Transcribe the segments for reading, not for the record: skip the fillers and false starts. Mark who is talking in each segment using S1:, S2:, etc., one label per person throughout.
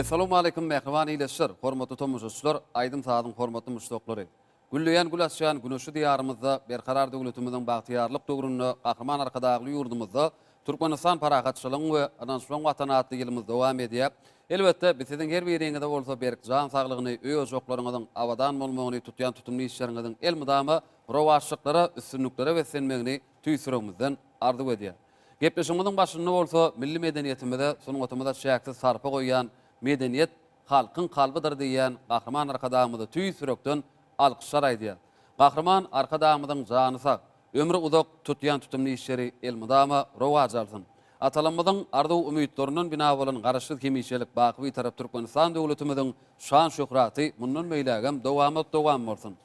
S1: Essalawmaleýkim mähriban ildeşler, hormatly tomaşaçylar, aýdym-sazyň hormatly muşdaklary. Gülleýän gül açýan güneşli Diýarymyzda, Berkarar döwletimiziň bagtyýarlyk döwründe Gahryman Arkadagly ýurdumyzda Türkmenistan parahatçylygyň we ynanyşmagyň Watany atly ýylymyz dowam edýär. Elbetde, biz siziň her biriňize bolsa berk jan saglygyny, öý-ojaklaryňyzyň abadan bolmagyny, tutýan tutumly işleriňiziň elmydama rowaçlyklara, üstünliklere beslenmegini tüýs ýüregimizden arzuw edýäris. Gepleşigimiziň başynda bolsa milli medeniýetimize, sungatymyza çäksiz sarpa goýýan Medeniýet halkyň kalbydyr diýýän Gahryman Arkadagymyza tüýs ýürekden alkyşlar aýdýar. Gahryman Arkadagymyzyň jany sag, ömri uzak, tutýan tutumly işleri elmydama rowaç alsyn! Atalarymyzyň arzuw-umytlaryndan bina bolan Garaşsyz hemişelik baky Bitarap Türkmenistan döwletimiziň şan-şöhraty mundan beýlägem dowamat-dowam bolsun!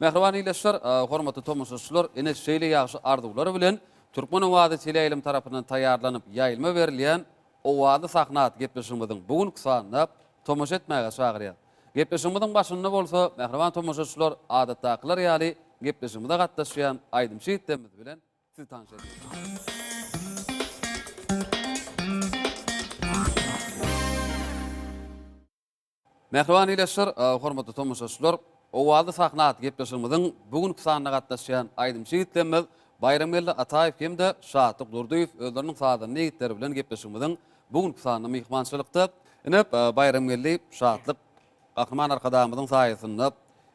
S1: Mähriban ildeşler, hormatly tomaşaçylar, ine şeýle ýagşy arzuwlar bilen Türkmen owazy teleýaýlym tarapyndan taýýarlanyp ýaýlyma berilýän Owazly sahna atly gepleşigimiziň bu günki sanyna tomaşa etmäge çagyrýar. Gepleşigimiziň başynda bolsa, mähriban tomaşaçylar, adatdakylar ýaly gepleşigimize gatnaşýan aýdymçy ýigitlerimiz bilen sizi tanyş edýäris. Mähriban ildeşler, hormatly tomaşaçylar, Owazly sahna atly gepleşigimiziň bu günki sanyna gatnaşýan aýdymçy ýigitlerimiz Baýramgeldi Ataýew hem-de Şatlyk Durdyýew özleriniň sazanda ýigitleri bilen gepleşigimiziň bu günki sanynda myhmançylykda. Ine, Baýramgeldi, Şatlyk Gahryman Arkadagymyzyň saýasynda,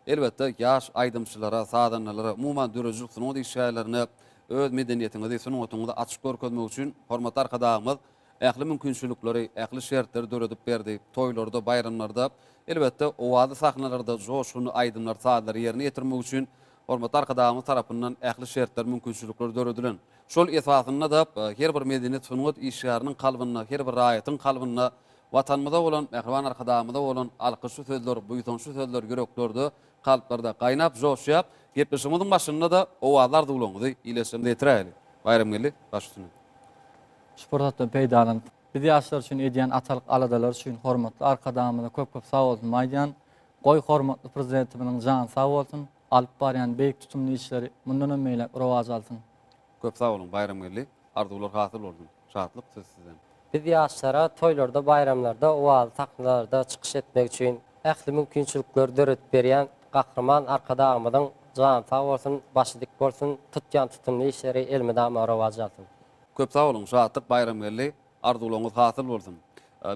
S1: elbetde, ýaş aýdymçylara, sazandalara, umuman, döredijilik sungat işgärlerine öz medeniýetiňizi, sungatyňyzy açyp görkezmek üçin hormatly Arkadagymyz ähli mümkinçilikleri, ähli şertleri döredip berdi. Toýlarda, baýramlarda, elbetde, owazly sahnalarda joşgunly aýdymlar, sazlary ýerine ýetirmek üçin hormatly Arkadagymyz tarapyndan ähli şertler, mümkinçilikler döredilen. Şol esasynda-da her bir medeniýet-sungat işgäriniň kalbynda, her bir raýatyň kalbynda Watanymyza bolan, mähriban Arkadagymyza bolan alkyşly sözler, buýsançly sözler ýüreklerde, kalplarda gaýnap joşýar. Gepleşigimiziň başynda-da owazly arzuwlaryňyzy ildeşlerimize ýetiräýeli. Baýramgeldi, baş üstüne.
S2: Şu pursatdan peýdalanyp, biz ýaşlar üçin edýän atalyk aladalary üçin hormatly Arkadagymyza köp-köp sag bolsun aýdýan. Goý, hormatly Prezidentimiziň jany sag bolsun, alyp barýan beýik tutumly işleri mundanam beýläk rowaç alsyn.
S1: Köp sag boluň Baýramgeldi, arzuwlar hasyl bolsun. Şatlyk söz sizden.
S3: Biz ýaşlara toýlarda, baýramlarda, owazly sahnalarda çykyş etmek üçin ähli mümkinçilikleri döredip berýän Gahryman Arkadagymyzyň jany sag bolsun, başy dik bolsun, tutýan tutumly işleri elmydama rowaç alsyn.
S1: Köp sag boluň Şatlyk Baýramgeldi arzuwlaryňyz hasyl bolsun.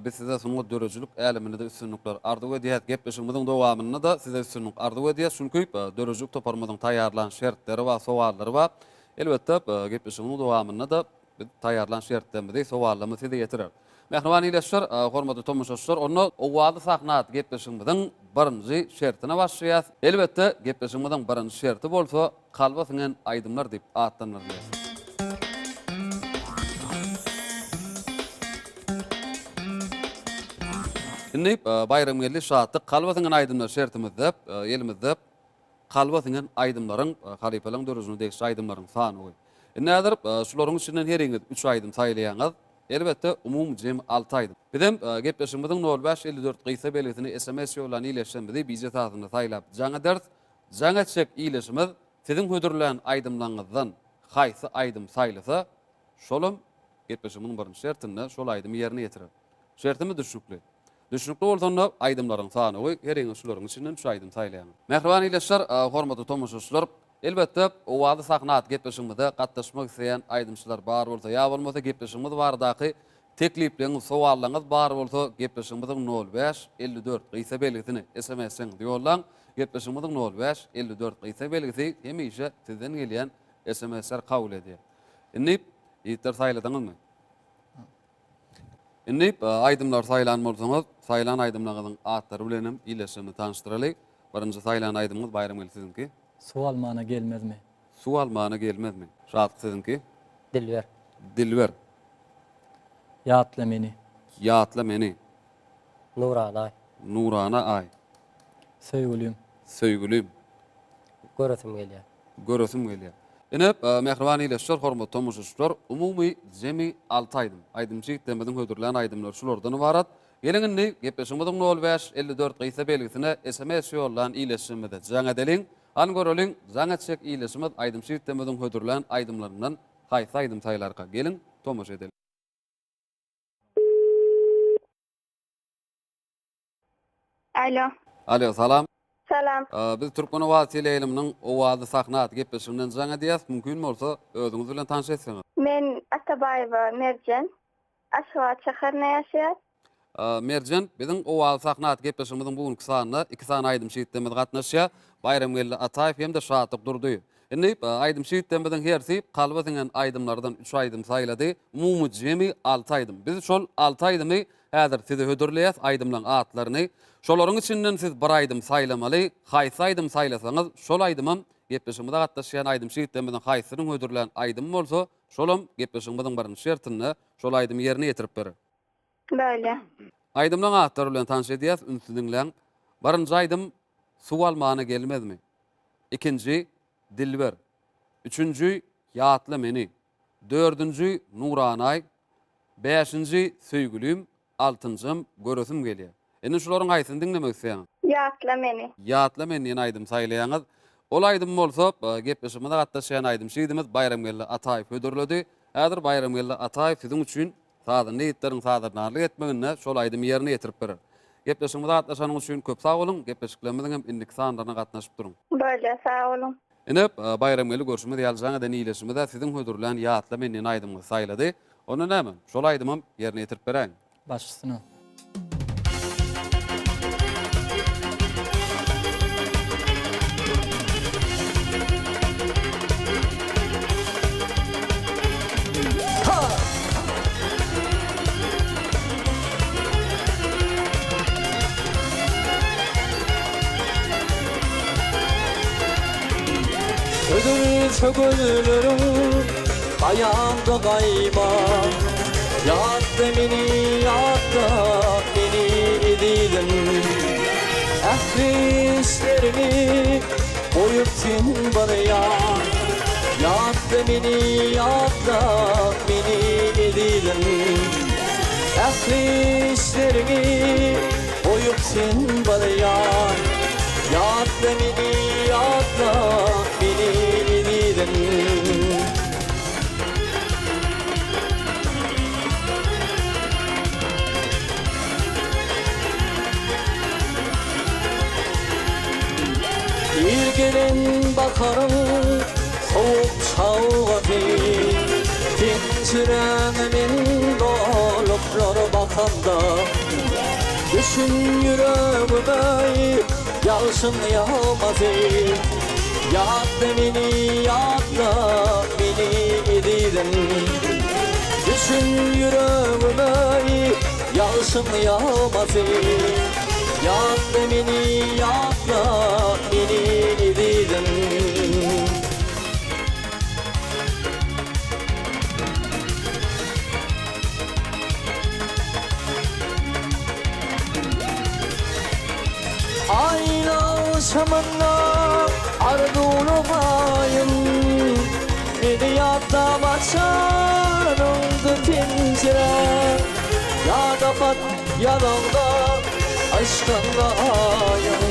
S1: Biz size sungat döredijilik äleminde-de üstünlikler arzuw edýäs. Gepleşigimiziň dowamynda-da size üstünlik arzuw edýäs. Çünki döredijilik toparymyzyň taýýarlan şertleri bar, sowallary bar. Elbetde gepleşigimiziň dowamynda-da biz taýýarlan şertlerimizi, sowallarymyzy size ýetireris. Mähriban ildeşler, hormatly tomaşaçylar, onda Owazly sahna atly gepleşigimiziň birinji şertine başlaýas. Elbetde, gepleşigimiziň birinji şerti bolsa Kalba siňen aýdymlar diýip atlandyrylýar. Indi Baýramgeldi Şatlyk Kalba siňen aýdymlar şertimizde elimizde kalba siňen aýdymlaryň, halypalaryň döredijiligine degişli aýdymlaryň sanawy. Indi häzir şularyň içinden heriňiz üç aýdym saýlaýaňyz. Elbetde, umumy jemi alty aýdym. Bizem gepleşigimiziň nol bäş 54 gysga belgisine sms ýollan ildeşlerimizi bije esasynda saýlap jaň ederis. Jaň etjek ildeşimiz siziň hödürlän aýdymlaryňyzdan haýsy aýdym saýlasa, şolam gepleşigimiziň birinji şertinde şol aýdymy ýerine ýetirer. Şertimiz düşnükli. Düşnükli bolsa-da aýdymlaryň sanawy, heriňiz şularyň içinden üç aýdym saýlaýaňyz. Mähriban ildeşler, hormatly tomaşaçylar, elbetde, Owazly sahna atly gepleşigimize gatnaşmak isleýän aýdymçylar bar bolsa, ýa bolmasa gepleşigimiz baradaky teklipleriňiz, sowallaryňyz bar bolsa, gepleşigimiziň nol bäş, 54 gysga belgisini SMS-iňizi ýollaň. Gepleşigimiziň nol bäş, 54 gysga belgisi hemişe sizden gelýän SMS-leri kabul edýär. Indi, ýigitler saýladyňyzmy? Indi aýdymlary saýlan bolsaňyz, saýlan aýdymlaryňyzyň atlary bilen hem ildeşlerimizi tanyşdyraly. Birinji saýlan aýdymyňyz Baýramgeldi siziňki.
S2: Suw almana gelmezmi?
S1: Suw almana gelmezmi? Şatlyk siziňki.
S3: Dilber.
S1: Dilber.
S2: Ýatla meni.
S1: Ýatla meni.
S3: Nurana aý.
S1: Nurana aý.
S2: Söýgülim.
S1: Söýgülim.
S3: Göresim gelýär.
S1: Göresim gelýär. Ine, mähriban ildeşler, hormatly tomaşaçylar, umumy jemi alty aýdym. Aýdymçy ýigitlerimiziň hödürlän aýdymlary şulardan ybarat. Geliň indi, gepleşigimiziň nol bäş, 54 gysga belgisine sms ýollan ildeşlerimize jaň edeliň. Hany göreliň, jaň etjek ildeşimiz aýdymçy ýigitlerimiziň hödürlän aýdymlaryndan haýsy aýdym saýlarka? Geliň, tomaşa edeliň.
S4: Alo.
S1: Alo, salam.
S4: Salam.
S1: Biz Türkmen owazy teleýaýlymynyň Owazly sahna atly gepleşiginden jaň edýäs. Mümkin bolsa, özüňiz bilen tanyş etseňiz.
S4: Men Atabaýewa Merjen. Aşgabat şäherinde ýaşaýas.
S1: Merjen, biziň Owazly sahna atly gepleşigimiziň bu günki sanynda iki sany aýdymçy ýigitlerimiz gatnaşýar. Baýramgeldi Ataýew hem-de Şatlyk Durdyýew. Indi aýdymçy ýigitlerimiziň hersi kalba siňen aýdymlardan üç aýdym saýlady. Umumy jemi alty aýdym. Biz şol alty aýdymy häzir size hödürleýäs, aýdymlaryň atlaryny. Şolaryň içinden siz bir aýdym saýlamaly. Haýsy aýdym saýlasaňyz, şol aýdymam gepleşigimize gatnaşýan aýdymçy ýigitlerimiziň haýsysynyň hödürlän aýdymy bolsa, şolam gepleşigimiziň birinji şertinde şol aýdymy ýerine ýetirip berer.
S4: Bolýa.
S1: Aýdymlaryň atlary bilen tanyş edýäs, ünsli diňläň. Birinji aýdym Suw almana gelmezmi? Ikinji, Dilber. Üçünji, Ýatla meni. Dördünji, Nuranaý. Bäşinji, Söýgülim. Altynjam, Göresim gelýär. Indi şularyň haýsyny diňlemek isleýäňiz?
S4: Ýatla meni.
S1: Ýatla meni diýen aýdymy saýlaýaňyz. Ol aýdym bolsa, gepleşigimize gatnaşýan aýdymçy ýigidimiz Baýramgeldi Ataýew hödürledi. Häzir Baýramgeldi Ataýew siziň üçin Sazanda ýigitleriň sazandarlyk etmeginde şol aýdymy ýerine ýetirip berer. Gepleşigimize gatnaşanyňyz üçin köp sag boluň, gepleşiklerimiziň hem indiki sanlaryna gatnaşyp duruň.
S4: Bolýar, sag boluň.
S1: Ine, Baýramgeldi görşümiz ýaly jaň eden ileşimiz-ä siziň hödürlän Ýatla meni diýen aýdymyňyzy saýlady. Onda näme, şol aýdymam ýerine ýetirip beräýiň.
S2: Baş üstüne.
S5: Ödül-sögülleriň gaýamda gaýma. Ýatla meni, ýatla meni ezizim. Ähli işleriňi goýup sen barýaň. Ýatla meni, ýatla meni ezizim. Ähli işleriňi goýup sen barýaň. Ýatla meni, ýatla meni ezizim. Ir gelen baharyň sowuk çawgasy, Penjiräňe men doluplar bakamda. Düşün ýüregime ýagşyň ýagmasy, Ýatla meni, ýatla meni ezizim. Düşün ýüregime ýagşyň ýagmasy, Ýatla meni, ýatla meni ezizim. Aýyň agşamynda arzuwly gaýym, Meni ýatlap açanyňdy penjire. Ýada hat ýazaňda yşkyňda aýyň,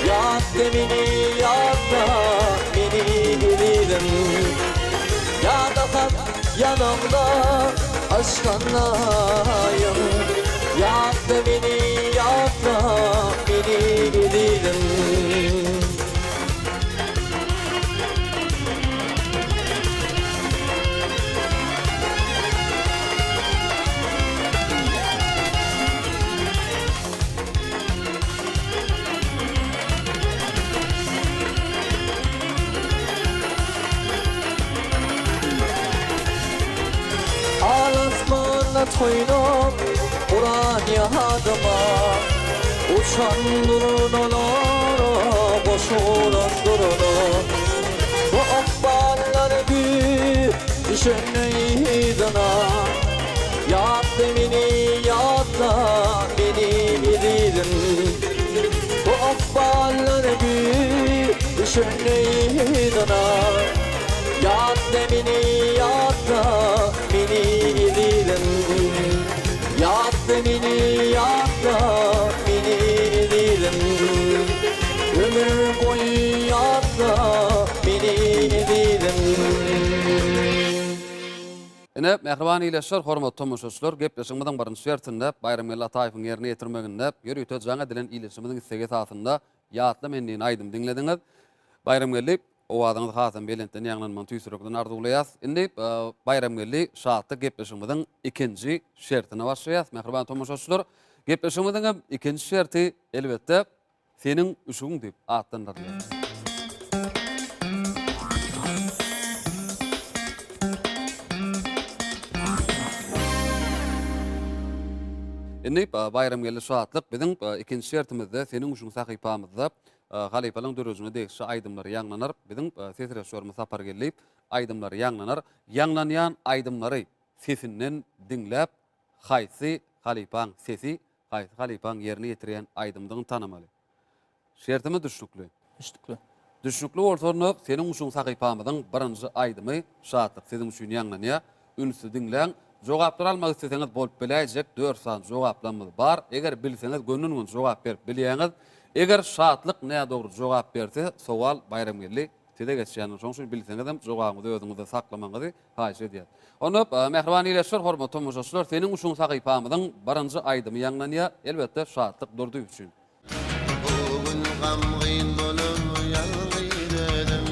S5: Ýatla meni, ýatla meni ezizim. Ýada hat ýazaňda yşkyňda aýyň, Ýatla meni, ýatla meni ezizim. Al asmanda toýnak guran ýadyma, Uçan durnalara goşulan durna. Bu ykballar düşende yzyna, Ýatla meni, ýatla meni ezizim. Bu ykballar düşende yzyna, Ýatla meni, ýatla meni ezizim. Ýatla meni, ýatla meni ezizim. Ömür boýy ýatla meni ezizim.
S1: Ine. Ine, mähriban ildeşler, hormatly tomaşaçylar, gepleşigimiziň birinji şertinde Baýramgeldi Ataýewiň ýerine ýetirmeginde ýörite jaň edilen ildeşimiziň islegi esasynda Ýatla meni diýen aýdymy diňlediňiz. Baýramgeldi, owazyňyz hasam belentden ýaňlanmagyny tüýs ýürekden arzuwlaýas. Indi Baýramgeldi Şatlyk gepleşigimiziň ikinji şertine başlaýas. Mähriban tomaşaçylar, gepleşigimiziň hem ikinji şerti, elbetde, Seniň üşügiň diýip atlandyrylýar. Indi Baýramgeldi Şatlyk biziň ikinji şertimizde Seniň üşügiň sahypamyzda halypalaryň döredijiligine degişli aýdymlar ýaňlanar. Biziň ses režissýorymyz Sapar Geldiýew aýdymlar ýaňlanar. Ýaňlanýan aýdymlary sesinden diňläp haýsy halypaň sesi Haýsy halypaň ýerine ýetirýän aýdymdygyny tanamaly. Şertimiz düşnükli.
S2: Düşnükli.
S1: Düşnükli bolsa onda Seniň üçin sahypamyzyň birinji aýdymy Şatlyk siziň üçin ýaňlanýar. Ünsli diňläň. Jogaplary almak isleseňiz bolup biläýjek dört sany jogaplamyz bar. Eger bilseňiz gönden-göni jogap berip bilýäňiz. Eger Şatlyk nädogry jogap berse sowal Baýramgeldi size geçýändir. Şonuň üçin bilseňizem jogabyňyzy özüňizde saklamagyňyzy Haýyş edýän. Onda, mähriban ildeşler, hormatly tomaşaçylar, Seniň uşuň sahypamyzyň birinji aýdymy ýaňlanýar, elbetde, Şatlyk Durdyýew üçin.
S6: Bu gün gamgyn bolup ýalňyz özüm,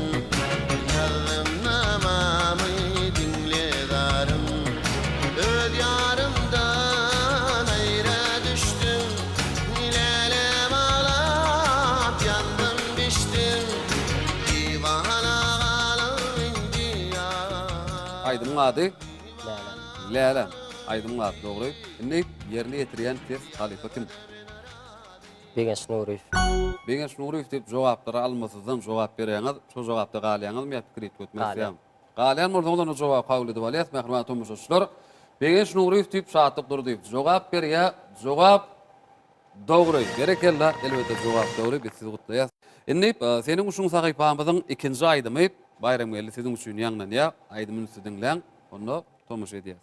S6: Ýazdym namamy diňle zarym. Öz ýarymdan aýra düşdüm, Läle baglap ýandym bişdim. Diwana galyp indi ýar.
S1: Aýdymyň ady?
S3: Läle.
S1: Läle. Aýdymyň ady dogry. Indi ýerine ýetirýän ses halypa kim?
S3: Begenç Nuryýew.
S1: Begenç Nuryýew diýip jogaplary almasyzdan jogap berýäňiz. Şo jogapda galýaňyzmy ýa pikir üýtgetmek isleýäňizmi? Galýan bolsaňyz onda jogaby kabul edip alýas mähriban tomaşaçylar. Begenç Nuryýew diýip Şatlyk Durdyýew jogap berýär. Jogap Dogry, berekella, elbetde jogap dogry, biz sizi gutlaýas. Indi Seniň uşuň sahypamyzyň ikinji aýdymy Baýramgeldi siziň üçin ýaňlanýar. Aýdymy ünsli diňläň, onda tomaşa edýäs.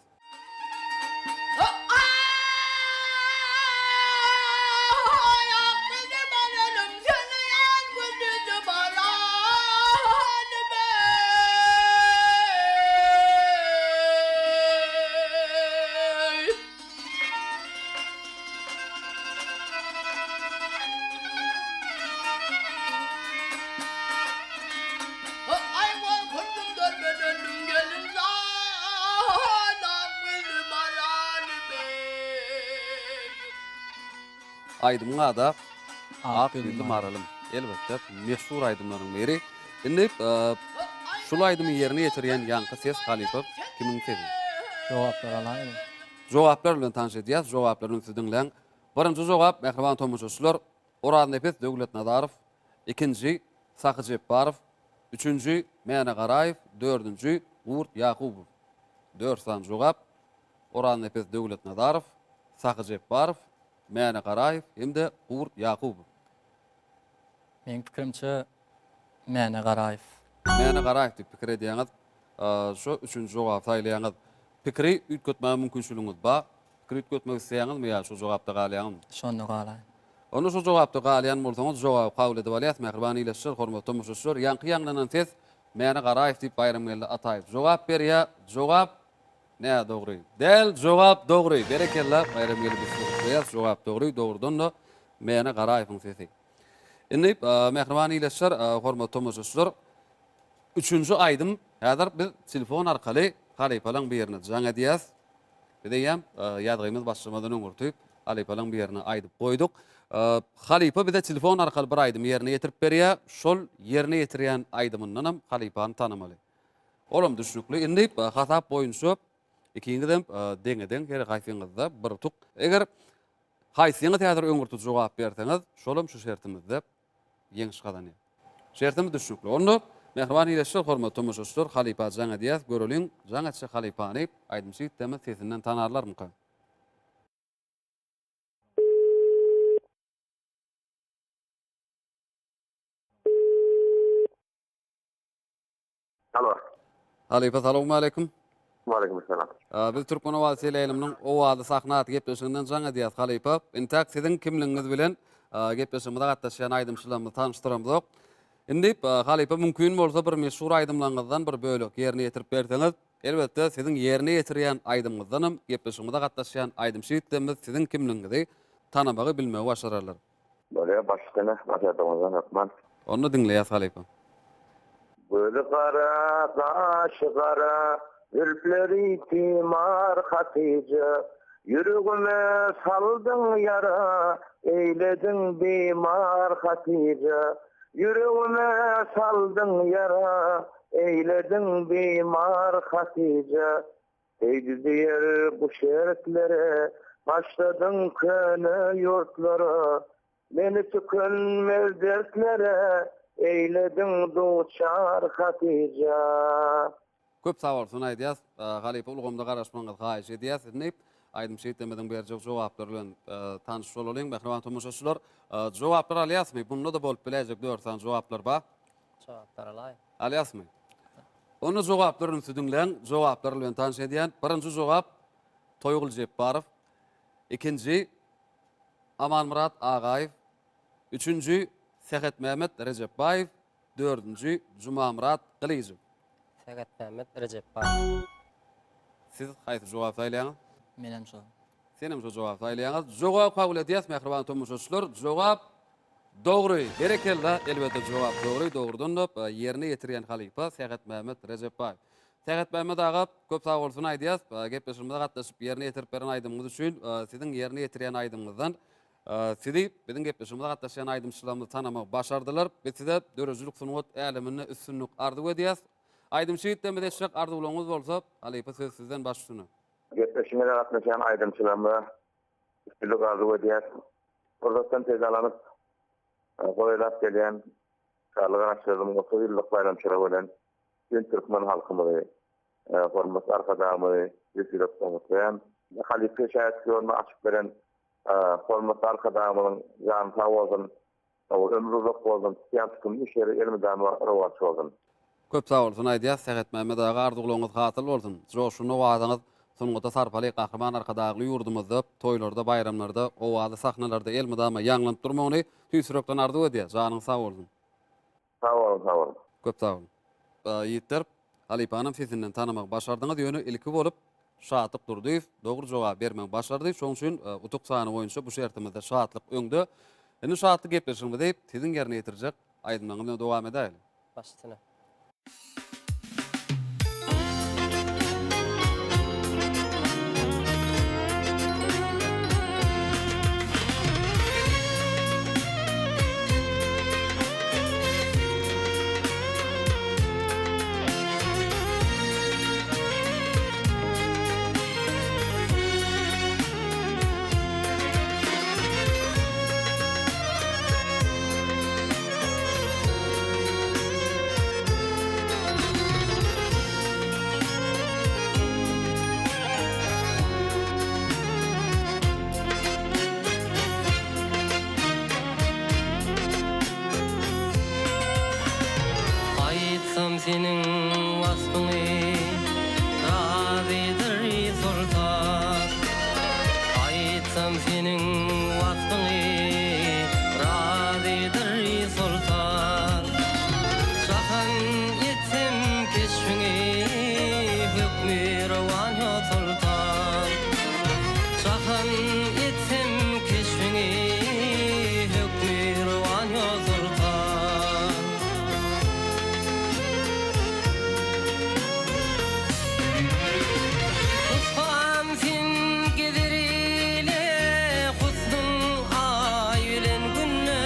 S1: Aýdymyň ady Ak ýüzli maralym. Elbetde, meşhur aýdymlaryň biri. Indi şul aýdymy ýerine ýetirýän ýaňky ses halypa kimiň sesi?
S2: Jogaplary alaýyň.
S1: Jogaplar bilen tanyş edýäs. Jogaplary ünsli diňläň. Birinji jogap, mähriban tomaşaçylar, Oraznepes Döwletnazarow, ikinji, Sahy Jepbarow, üçünji, Mäne Garaýew, dördünji, Gurt Ýakubow. Dört sany jogap, Oraznepes Döwletnazarow, Sahy Jepbarow, Mäne Garaýew hem-de Gurt Ýakubow.
S2: Meň pikirimçe, Mäne Garaýew.
S1: Mäne Garaýew diýip pikir edýäňiz. Şu üçünji jogaby saýlaýaňyz. Pikiri üýtgetmäge mümkinçiligiňiz bar. Pikir üýtgetmek isleýäňizmi ýa şu jogapda galýaňyzmy?
S2: Şonda galaýyn.
S1: Onda şu jogapda galýan bolsaňyz, jogaby kabul edip alýas, mähriban ildeşler, hormatly tomaşaçylar. Ýaňky ýaňlanan ses Mäne Garaýew diýip Baýramgeldi Ataýew jogap berýär. Jogap nädogry. Däl, jogap dogry. Berekella, Baýramgeldi biz sizi gutlaýas. Jogap dogry. Dogrudan-da Mäne Garaýewiň sesi. Indi, mähriban ildeşler, hormatly tomaşaçylar, Üçünji aýdym häzir biz telefon arkaly halypalaň birine jaň edýäs. Biz eýýäm ýazgymyz başlamadan öňürti halypalaň birine aýdyp goýduk. Halypa bize telefon arkaly bir aýdymy ýerine ýetirip berýär. Şol ýerine ýetirýän aýdymyndanam halypany tanamaly. Olam düşnükli. Indi hasap boýunça ikiňizem deňe-deň her haýsyňyzda bir utuk. Eger haýsyňyz häzir öňürti jogap berseňiz, şolam şu şertimizde ýeňiş gazanýar. Şertimiz düşnükli. Onda, mähriban ildeşler, hormatly tomaşaçylar, halypa jaň edýäs. Göreliň, jaň etjek halypany aýdymçy ýigitlerimiz sesinden tanarlarmyka?
S7: Alo.
S1: Halypa salowmaleýkim.
S7: Waleýkim salam.
S1: Biz Türkmen owazy teleýaýlymynyň Owazly sahna atly gepleşiginden jaň edýäs halypa. Intäk siziň kimligiňiz bilen gepleşigimize gatnaşýan aýdymçylarymyzy tanyşdyramzok. Indi, halypa mümkin bolsa bir meşhur aýdymlaryňyzdan bir bölek ýerine ýetirip berseňiz, elbetde siziň ýerine ýetirýän aýdymyňyzdanam gepleşigimize gatnaşýan aýdymçy ýigitlerimiz siziň kimligiňizi tanamagy bilmegi başararlar.
S7: Bolýar baş üstüne, başardygyňyzdan hökman.
S1: Onda diňleýäs halypa.
S7: Gözi gara, gaşy gara, zülpleri timar Hatyja, Ýüregime saldyň ýara, eýlediň bimar Hatyja, Ýüregime saldyň ýara, eýlediň bimar Hatyja, Heýdi diýer bu şertlere, Başladyň köne ýurtlara, Meni tükenmez dertlere, Eýlediň duçar Hatyja.
S1: Köp sag bolsun aýdýas. Halypa ulgamda garaşmagyňyzy haýyş edýäs. Indi aýdymçy ýigitlerimiziň berjek jogaplary bilen tanyş bolalyň. Mähriban tomaşaçylar, jogaplar alýasmy? Bunda-da bolup biläýjek dört sany jogaplar bar.
S3: Jogaplar alaý.
S1: Alýasmy? Onda jogaplary ünsli diňläň, jogaplar bilen tanyş edýän. Birinji jogap Toýguly Jepbarow. Ikinji Amanmyrat Agaýew. Üçünji Sähetmämmet Rejepbaýew. Dördünji Jumamyrat Gylyjow.
S3: Sähetmämmet Rejepbaýew.
S1: Siz haýsy jogaby saýlaýaňyz?
S2: Menem şo.
S1: Senem şo jogaby saýlaýaňyz. Jogaby kabul edýäs mähriban tomaşaçylar. Jogap dogry. Berekella, elbetde jogap dogry. Dogrudan-da ýerine ýetirýän halypa Sähetmämmet Rejepbaýew. Sähetmämmet aga, köp sag bolsun aýdýas. Gepleşigimize gatnaşyp ýerine ýetirip beren aýdymyňyz üçin siziň ýerine ýetirýän aýdymyňyzdan Sizi biziň gepleşigimize gatnaşýan aýdymçylarymyz tanamagy başardylar. Biz size döredijilik sungat äleminde üstünlik arzuw edýäs. Aýdymçy ýigitlerimize etjek arzuwlaryňyz bolsa, halypa söz sizden baş üstüne.
S7: Gepleşigimize gatnaşýan aýdymçylarymyza üstünlik arzuw edýäs. Pursatdan peýdalanyp, golaýlap gelýän Şaly Garaşsyzlygyň 30 ýyllyk baýramçylygy bilen bütin türkmen halkymyzy, hormatly Arkadagymyzy tüýs ýürekden gutlaýan. Halypa şägirtlik ýoluny açyp beren Hormatly Arkadagymyzyň jany sag bolsun, ömri uzak bolsun, tutýan tutumly işleri elmydama rowaç bolsun.
S1: Köp sag bolsun aýdýas Sähetmämmet aga arzuwlaryňyz hasyl bolsun. Joşgunly owazyňyz sungata sarpaly Gahryman Arkadagly ýurdumyzda toýlarda baýramlarda owazly sahnalarda elmydama ýaňlanyp durmagyny tüýs ýürekden arzuw edýäs. Janyňyz sag bolsun.
S7: Sag boluň sag boluň.
S1: Köp sag boluň. Ýigitler, halypanam sesinden tanamagy başardyňyz, ýöne ilki bolup Şatlyk Durdyýew dogry jogaby bermegi başardy, şonuň üçin utuk sany boýunça bu şertimizde Şatlyk öňde. Indi Şatlyk gepleşigimizi siziň ýerine ýetirjek aýdymlaryňyz bilen dowam edäýeli.
S3: Baş üstüne. Aýtsam seniň waspyňy Razydyr soltan Aýtsam seniň waspyňy Razydyr soltan Jahan etsem keşbiňi Hökmi rowan ýa soltan Jahan etsem keşbiňi Hökmi rowan ýa soltan. Husbam sen gezer ile Husnuň aý bilen günde.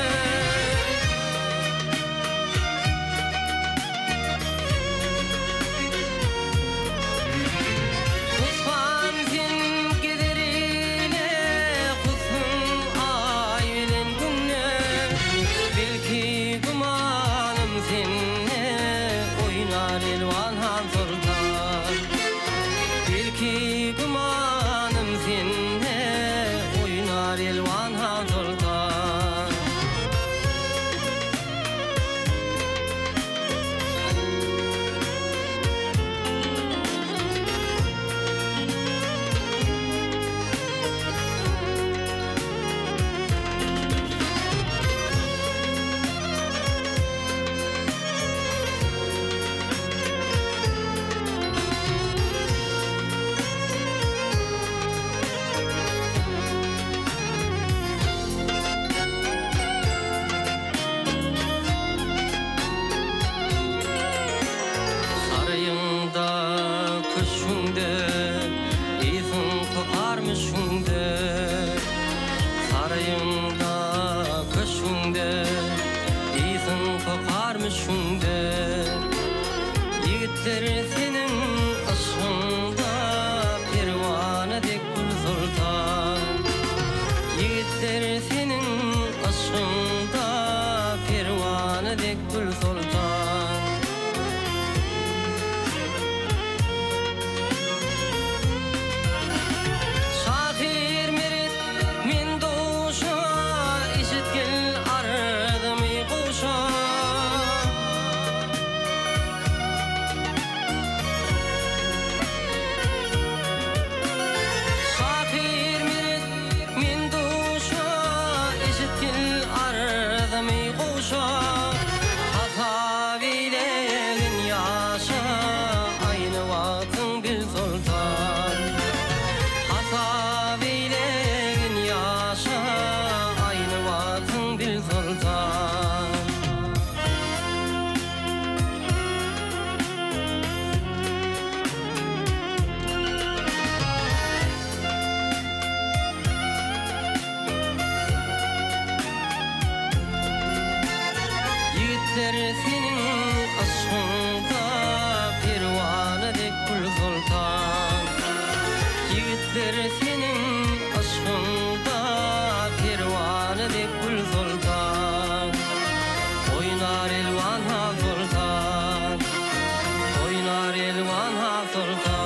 S3: Husbam sen gezer ile Husnuň aý bilen günde. Belki gümanym sende Oýnar elwan han soltan. Belki gümanym sende Oýnar elwan han soltan.
S5: köşgüňde, Ysyň kokar müşgüňde. Saraýyňda, köşgüňde, Ysyň kokar müşgüňde. Ýigitler seniň yşgyňda, Perwana dek gül soltan. Ýigitler seniň yşgyňda, Perwana dek gül soltan. Şahyr Meret men duşa, Eşitgil arzymy guşa. Şahyr Meret men duşa, Eşitgil arzymy guşa. Hasap eýlegin ýaşa, Aýny wagtyň bil soltan. Hasap eýlegin ýaşa, Aýny wagtyň bil soltan. Ýigitler seniň yşgyňda Perwana dek gül soltan. Ýigitler seniň yşgyňda Perwana dek gül soltan. Oýnar elwan ha soltan. Oýnar elwan ha soltan.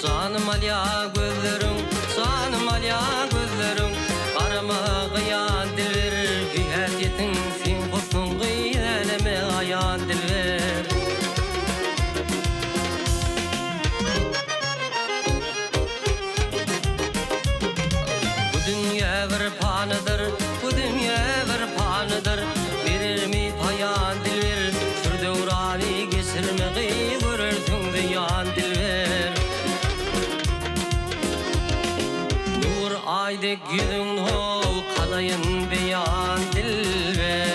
S5: Janym alýa gözleriň, janym alýa gözleriň, Garama gyýan dilber, Bihäsiýetiň seň husnuň gyz äleme aýan dilber. Bu dünýe bir panydyr, bu dünýe bir panydyr, Berermi paýan dilber, Sür döwrany geçirme gyz görersiň zyýan dilber. Nur aý dek ýüzüň how kalaýyn beýan dilber.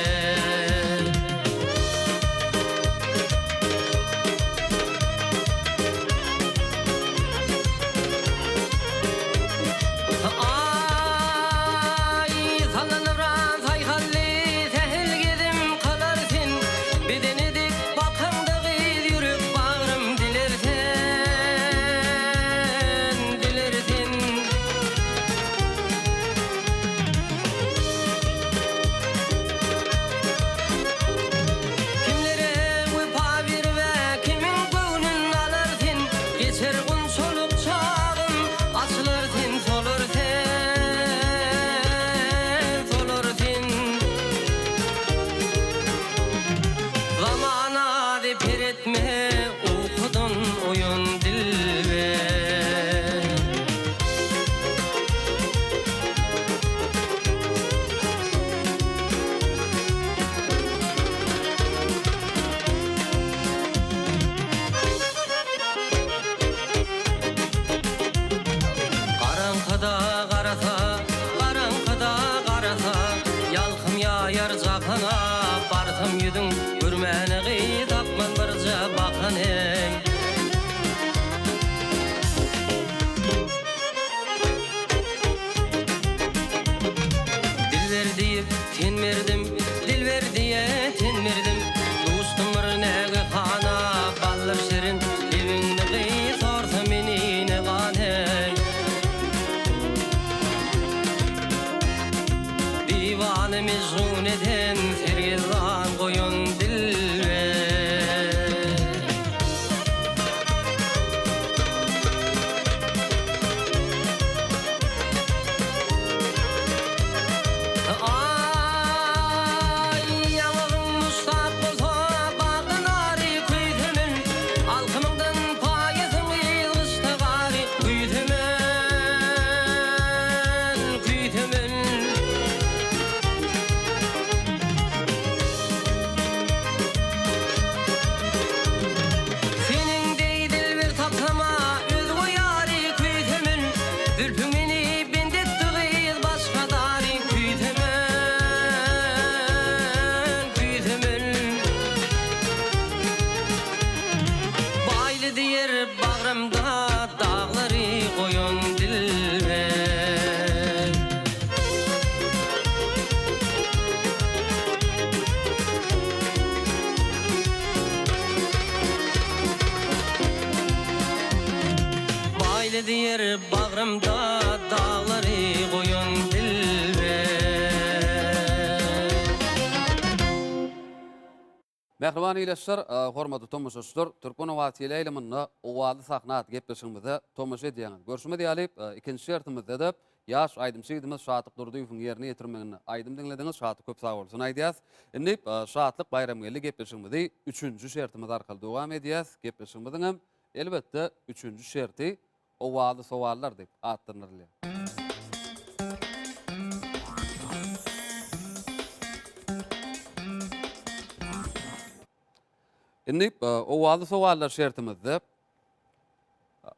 S5: Aý, sallanybran saýhally, sähel gezim kalar sen, Bedeni dik bakaňda gyz ýürek bagrym diler sen, diler sen. Kimlere wepa berib-ä, kimiň göwnün alar sen, Geçer gunçalyk çagym, açylar sen, solar sen, solar sen. Zamana zeper etme, ukudan oýan dilber. Garaňkyda garasa, garaňkyda garasa, Ýalkym ýaýar jahana, Barsam ýüzüň görmäne gyz Tapman birje bakan eý. Dilber diýip ten berdim, dilber diýe ten berdim, Duşdum bir nägehana, baldyr şirin lebiňde gyz Sorsa meni ne gan eý. Diwana mejnun eden sergezdan goýan dilber. Diýarymda daglary goýan dilber.
S1: Mähriban ildeşler, hormatly tomaşaçylar, Türkmen owazy teleýaýlymynda Owazly sahna atly gepleşigimize tomaşa edýäňiz. Görşümiz ýaly, ikinji şertimizde-de ýaş aýdymçy ýigidimiz Şatlyk Durdyýewiň ýerine ýetirmeginde aýdym diňlediňiz. Şatlyk köp sag bolsun aýdýas. Indi Şatlyk Baýramgeldi gepleşigimizi üçünji şertimiz arkaly dowam edýäs. Gepleşigimiziň hem, elbetde, üçünji şerti Owazly sowallar diýip atlandyrylýar. Indi owazly sowallar şertimizde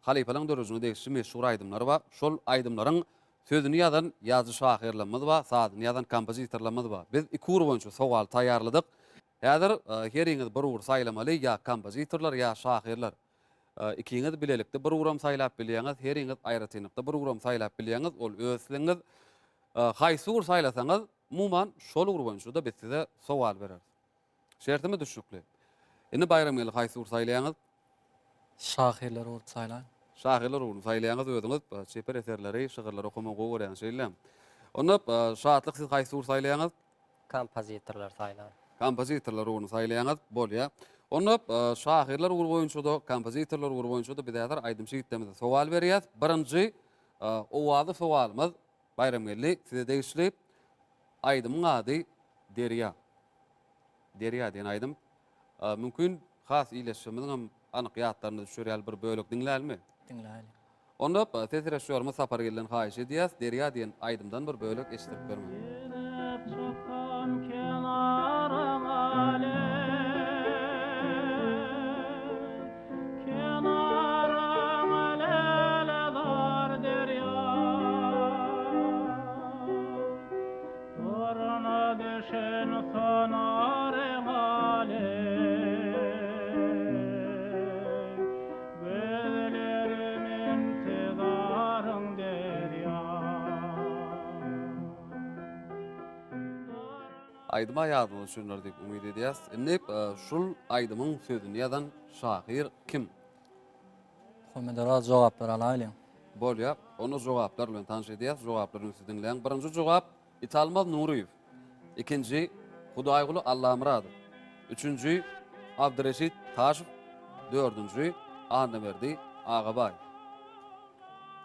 S1: halypalaryň döredijiligine degişli meşhur aýdymlar bar. Şol aýdymlaryň sözüni ýazan ýazyjy-şahyrlarymyz bar, sazyny ýazan kompozitorlarymyz bar. Biz iki ugur boýunça sowal taýýarladyk. Häzir heriňiz bir ugur saýlamaly, ýa kompozitorlar, ýa şahyrlar. Ikiňiz bilelikde bir ugram saýlap bilýäňiz, heriňiz aýratynlykda bir ugram saýlap bilýäňiz, ol öz islegiňiz. Haýsy ugur saýlasaňyz, umuman, şol ugur boýunça-da biz size sowal bereris. Şertimiz düşnükli. Indi Baýramgeldi haýsy ugur saýlaýaňyz?
S2: Şahyrlar ugruny saýlaýyn.
S1: Şahyrlar ugruny saýlaýaňyz, özüňiz çeper eserleri, şygyrlary okamagy gowy görýäňiz, şeýle. Onda Şatlyk siz haýsy ugur saýlaýaňyz?
S3: Kompozitorlar saýlan.
S1: Kompozitorlar ugruny saýlaýaňyz, bolýa. Onda şahyrlar ugry boýunça-da, kompozitorlar ugry boýunça-da biz häzir aýdymçy ýigitlerimize sowal berýäs. Birinji owazly sowalymyz Baýramgeldi size degişli. Aýdymyň ady Derýa. Derýa diýen aýdym. Mümkin has ildeşlerimiziň hem anyk ýatlaryna düşer ýaly bir bölek diňlälimi?
S2: Diňläýeli.
S1: Onda ses režissýorymyz Sapargelden haýyş edýäs, Derýa diýen aýdymdan bir bölek eşitdirip bermegi.
S8: Girip çyksam kenaryňa leý, Kenaryňa lälezar derýa. Durna düşen sonaryňa leý, Gözlerim intizaryň derýa.
S1: Aýdyma ýadyňyza düşendir diýip umyt edýäs. Indi şul aýdymyň sözüni ýazan şahyr kim?
S2: Muhammet Oraz jogaplar alaýlyň.
S1: Bolýa. Onda jogaplar bilen tanyş edýäs. Jogaplary ünsli diňläň. Birinji jogap Italmaz Nuryýew. Ikinji, Hudaýguly Allamyradow. Üçünji, Abdyreşit Taşow. Dördünji, Annaberdi Agabaý.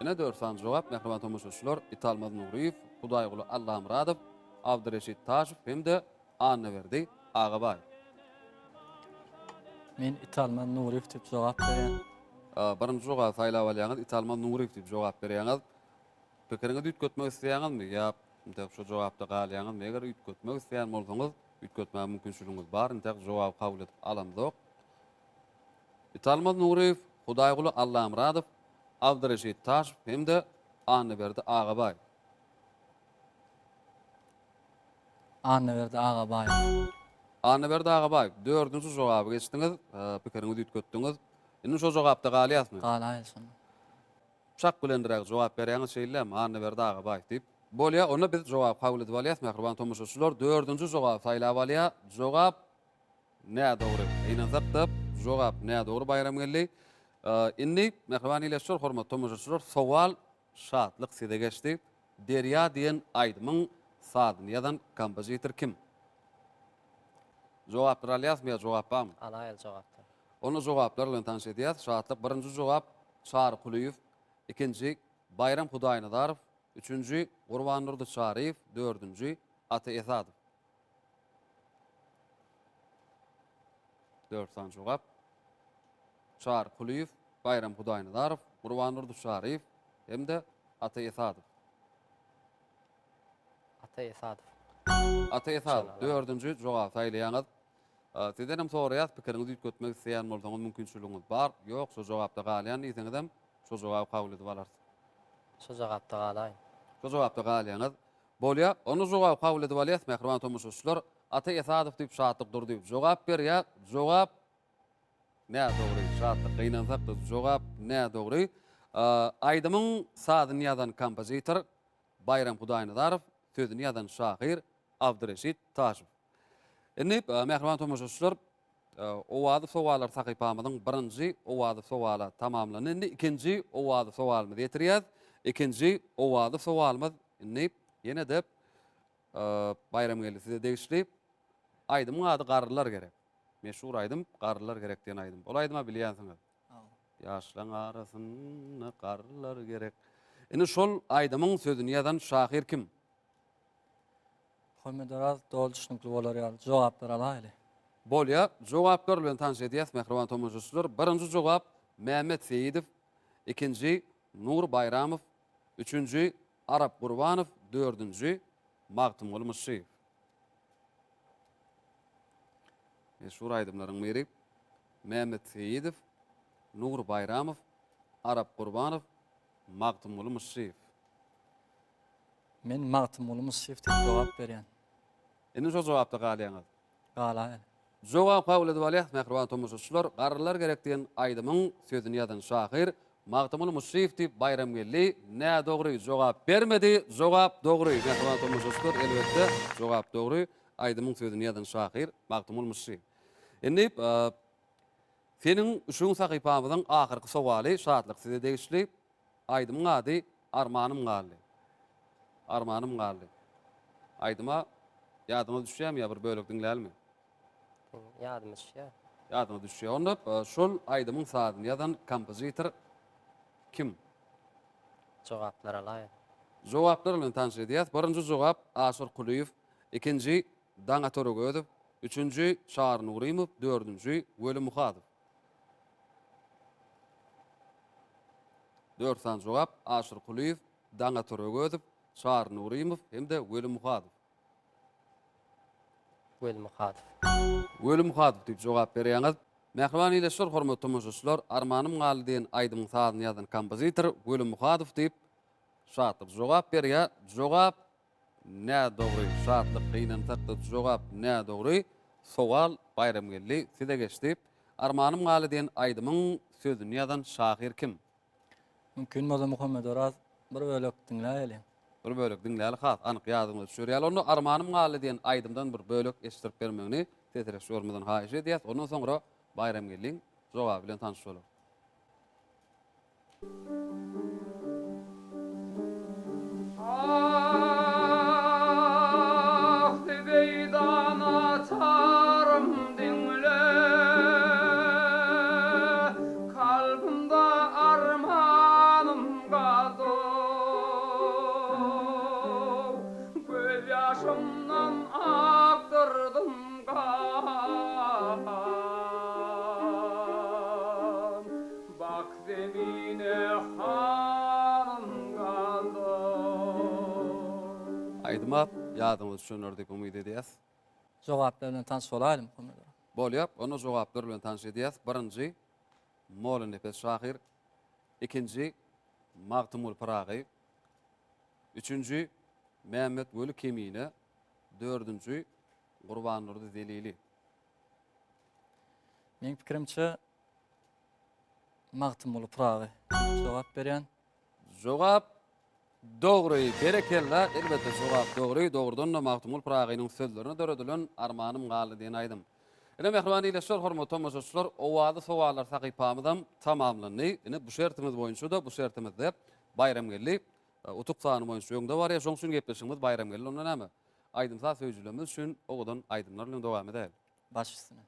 S1: Ine dört sany jogap, mähriban tomaşaçylar, Italmaz Nuryýew, Hudaýguly Allamyradow, Abdyreşit Taşow hem-de Annaberdi Agabaý.
S2: Men Italmaz Nuryýew diýip jogap berýän.
S1: Birinji jogaby saýlap alýaňyz, Italmaz Nuryýew diýip jogap berýäňiz. Pikiriňizi üýtgetmek isleýäňizmi ýa intäk şo jogapda galýaňyzmy? Eger üýtgetmek isleýän bolsaňyz, üýtgetmäge mümkinçiligiňiz bar, intäk jogaby kabul edip alamzok. Italmaz Nuryýew, Hudaýguly Allamyradow, Abdyreşit Taşow hem-de Annaberdi Agabaýew.
S2: Annaberdi Agabaýew.
S1: Annaberdi Agabaýew, dördünji jogaby geçdiňiz, pikiriňizi üýtgetdiňiz. Indi şo jogapda galýasmy?
S2: Galaýyl şonda.
S1: Çak bilendiräk jogap berýäňiz şeýlemi, Annaberdi Agabaýew diýip. Bolýa, onda biz jogaby kabul edip alýas, mähriban tomaşaçylar. Dördünji jogaby saýlap alýa. Jogap nädogry. Gynansak-da, jogap nädogry Baýramgeldi. Indi, mähriban ildeşler, hormatly tomaşaçylar, sowal Şatlyk size geçdi. Derýa diýen aýdymyň sazyny ýazan kompozitor kim? Jogaplar alýasmy ýa jogap barmy?
S3: Alaýaly jogaplar.
S1: Onda jogaplar bilen tanyş edýäs. Şatlyk birinji jogap Çary Kulyýew, ikinji Baýram Hudaýnazarow, üçünji Gurbandurdy Çaryýew, dördünji Ata Esadow. Dört sany jogap. Çary Kulyýew, Baýram Hudaýnazarow, Gurbandurdy Çaryýew hem-de Ata Esadow.
S3: Ata Esadow.
S1: Ata Esadow. Dördünji jogaby saýlaýaňyz. Sizdenem soraýas, pikiriňizi üýtgetmek isleýän bolsaňyz mümkinçiligiňiz bar. Ýok, şo jogapda galýan diýseňizem, şo jogaby kabul edip alarys.
S3: Şo jogapda galaýyn.
S1: Şo jogapda galýaňyz. Bolýa, onda jogaby kabul edip alýas, mähriban tomaşaçylar. Ata Esadow diýip Şatlyk Durdyýew jogap berýär. Jogap nädogry. Şatlyk, gynansak-da jogap nädogry. Aýdymyň sazyny ýazan kompozitor Baýram Hudaýnazarow, sözüni ýazan şahyr Abdyreşit Taşow. Indi, mähriban tomaşaçylar, Owazly sowallar sahypamyzyň birinji owazly sowala tamamlandy. Indi ikinji owazly sowalymyzy ýetirýäs. Ikinji owazly sowalymyz indi ýene-de Baýramgeldi size degişli. Aýdymyň ady Garrylar gerek. Meşhur aýdym Garrylar gerek diýen aýdym. Ol aýdyma bilýänsiňiz. Ýaşlaň arasynda garrylar gerek. Indi şol aýdymyň sözüni ýazan şahyr kim?
S2: Muhammet Oraz doly düşnükli bolar ýaly jogaplar alaýly.
S1: Bolýa, jogaplar bilen tanyş edýäs mähriban tomaşaçylar. Birinji jogap Mämmet Seýidow, ikinji Nury Baýramow, üçünji Arap Gurbanow, dördünji Magtymguly Myşşyýew. Meşhur aýdymlaryň biri Mämmet Seýidow, Nury Baýramow, Arap Gurbanow, Magtymguly Myşşyýew.
S2: Men Magtymguly Myşşyýew diýip jogap berýän.
S1: Indi şo jogapda galýaňyz.
S2: Galaýyn.
S1: Jogap kabul edip alýas mähriban tomaşaçylar. Garrylar gerek diýen aýdymyň sözüni ýazan şahyr Magtymguly Myşşyýew diýip Baýramgeldi nädogry jogap bermedi. Jogap dogry mähriban tomaşaçylar elbetde jogap dogry. Aýdymyň sözüni ýazan şahyr Magtymguly Myşşyýew. Indi Seniň üşügiň sahypamyzyň ahyrky sowaly Şatlyk size degişli. Aýdymyň ady Armanym galdy. Armanym galdy. Aýdyma ýadyňyza düşýärmi ýa bir bölek diňlälimi?
S3: Ýadyma düşýär.
S1: Ýadyňyza düşýär. Onda şol aýdymyň sazyny ýazan kompozitor kim?
S3: Jogaplar alaýyn.
S1: Jogaplar bilen tanyş edýäs. Birinji jogap Aşyr Kulyýew, ikinji Daňa Töregözow, üçünji Çary Nurymow, dördünji Weli Muhadow. Dört sany jogap, Aşyr Kulyýew, Daňatar Öwezow, Çary Nurymow hem-de Weli Muhadow.
S3: Weli Muhadow.
S1: Weli Muhadow diýip jogap berýäňiz. Mähriban ildeşler, hormatly tomaşaçylar, Armanym galdy diýen aýdymyň sazyny ýazan kompozitor Weli Muhadow diýip, Şatlyk jogap berýär. Jogap Nädogry Şatlyk gynansakda jogap nädogry Sowal Baýramgeldi size geçdi. Armanym galdy diýen aýdymyň sözüni ýazan şahyr kim?
S2: Mümkin bolsa Muhammet Oraz bir bölek diňläýeliň.
S1: Bir bölek diňläli has anyk ýadyňyza düşer ýaly. Onda Armanym galdy diýen aýdymdan bir bölek eşitdirip bermegini ses režissýorymyzdan haýyş edýäs. Ondan soňra Baýramgeldiň jogaby bilen tanyş bolarys.
S9: Ah, Zübeýda naçarym diňle, Kalbymda armanym galdy. Gözýaşymdan akdyrdym gan. Bak zemine hanym galdy.
S1: Aýdyma ýadyňyza düşendir diýip umyt edýäs.
S2: Jogaplar bilen tanyş bolaýlyň Muhammet aga.
S1: Bolýar, onda jogaplar bilen tanyş edýäs. Birinji, Mollanepes şahyr. Ikinji, Magtymguly Pyragy. Üçünji, Mämmet Weli Kemine. Dördünji, Gurbandurdy Zelili.
S2: Meň pikirimçe Magtymguly Pyragy diýip jogap berýän.
S1: Jogap dogry. Berekella. Elbetde jogap dogry. Dogrudan-da Magtymguly Pyragynyň sözlerine döredilen Armanym galdy diýen aýdym. Ine mähriban ildeşler, hormatly tomaşaçylar, owazly sowallar sahypamyzam tamamlandy. Ine bu şertimiz boýunça-da bu şertimizde Baýramgeldi utuk sany boýunça öňde barýar. Şonuň üçin gepleşigimiz Baýramgeldi onda näme? Aýdym-saz söýüjilerimiz üçin owadan aýdymlar bilen dowam edäýeli.
S2: Baş üstüne.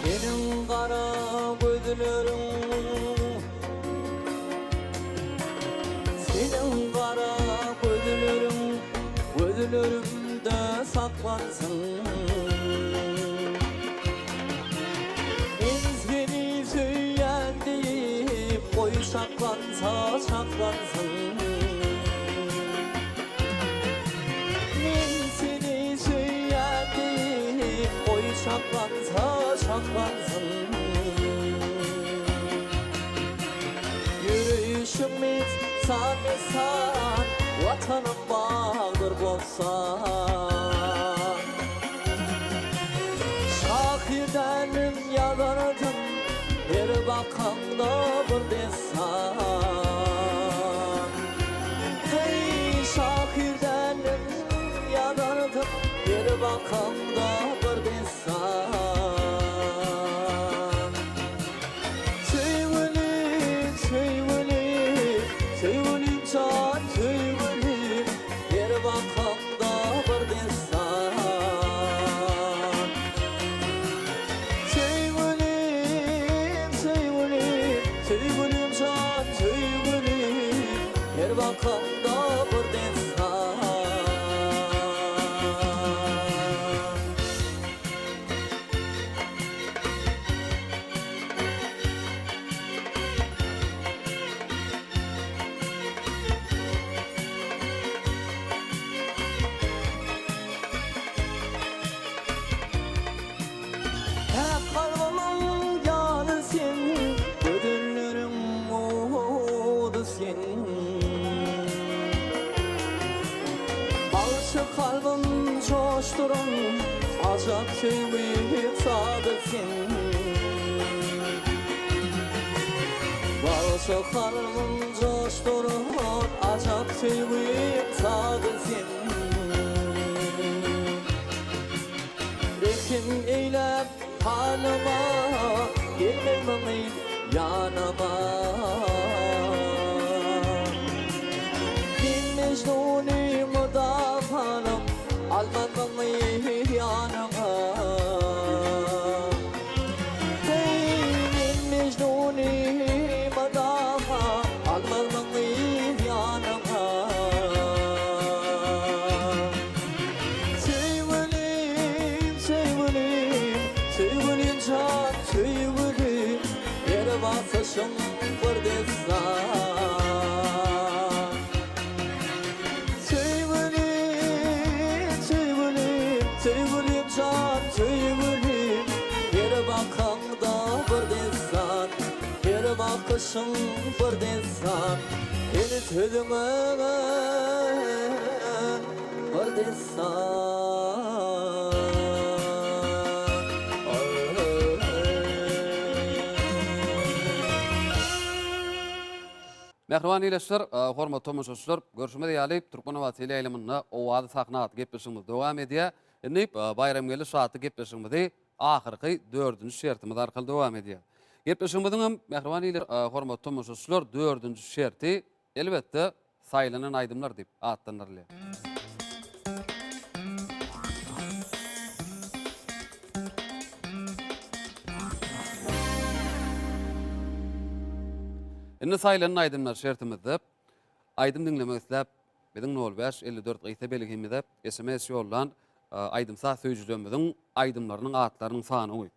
S5: Seniň gara gözleriň Seniň gara gözleriň Gözlerimde saklansyn Men seni söýýän diýip Goý çaklansa çaklansyn Men seni söýýän diýip Goý çaklansa çaklansyn Ýöreýşiň messan-messan Watanym bagdyr bossan.
S10: Her bakaňda bir dessan. Heý, şahyr däldim, ýazardym, Her bakaňda bir dessan. Söýgülim, söýgülim, söýgülim jan, söýgülim, Her bakaňda bir dessan. Söýgülim, söýgülim, söýgülim jan, söýgülim, Her bakaňda bir dessan. Päk kalbymyň ýany sen, Gözelleriň ody sen. Bagşy kalbym joşduran, Ajap söýgi sady sen. Bagşy kalbym joşduran, Ajap söýgi sady sen. Rehim eýläp halyma, Gelmegmiň ýanyma. Men Mejnuny mydamalyk, Almazmyň ýanyňa. Heý, men Mejnuny mydama, Almazmyň ýanyňa. Söýgülim, söýgülim, söýgülim jan, söýgülim, Her bakyşyň bir dessan. Söýgülim, söýgülim, söýgülim jan, söýgülim, Her bakaňda bir dessan, Her bakyşyň bir dessan. Her sözüňe bir dessan.
S1: Mähriban ildeşler, hormatly tomaşaçylar, görşümiz ýaly, Türkmenabat teleýaýlymynda Owazy sahna atly gepleşigimiz dowam edýär. Indi Baýramgeldi şatly gepleşigimizi ahyrky dördünji şertimiz arkaly dowam edýär. Gepleşigimiziň hem, mähriban ildeşler, hormatly tomaşaçylar, dördünji şerti, elbetde, saýlanan aýdymlar diýip atlandyrylýar. Indi saýlanan aýdymlar şertimizde aýdym diňlemek isläp, biziň nol bäş 54 gysga belgimize sms ýollan aýdym-saz söýüjilerimiziň aýdymlarynyň atlarynyň sanawy.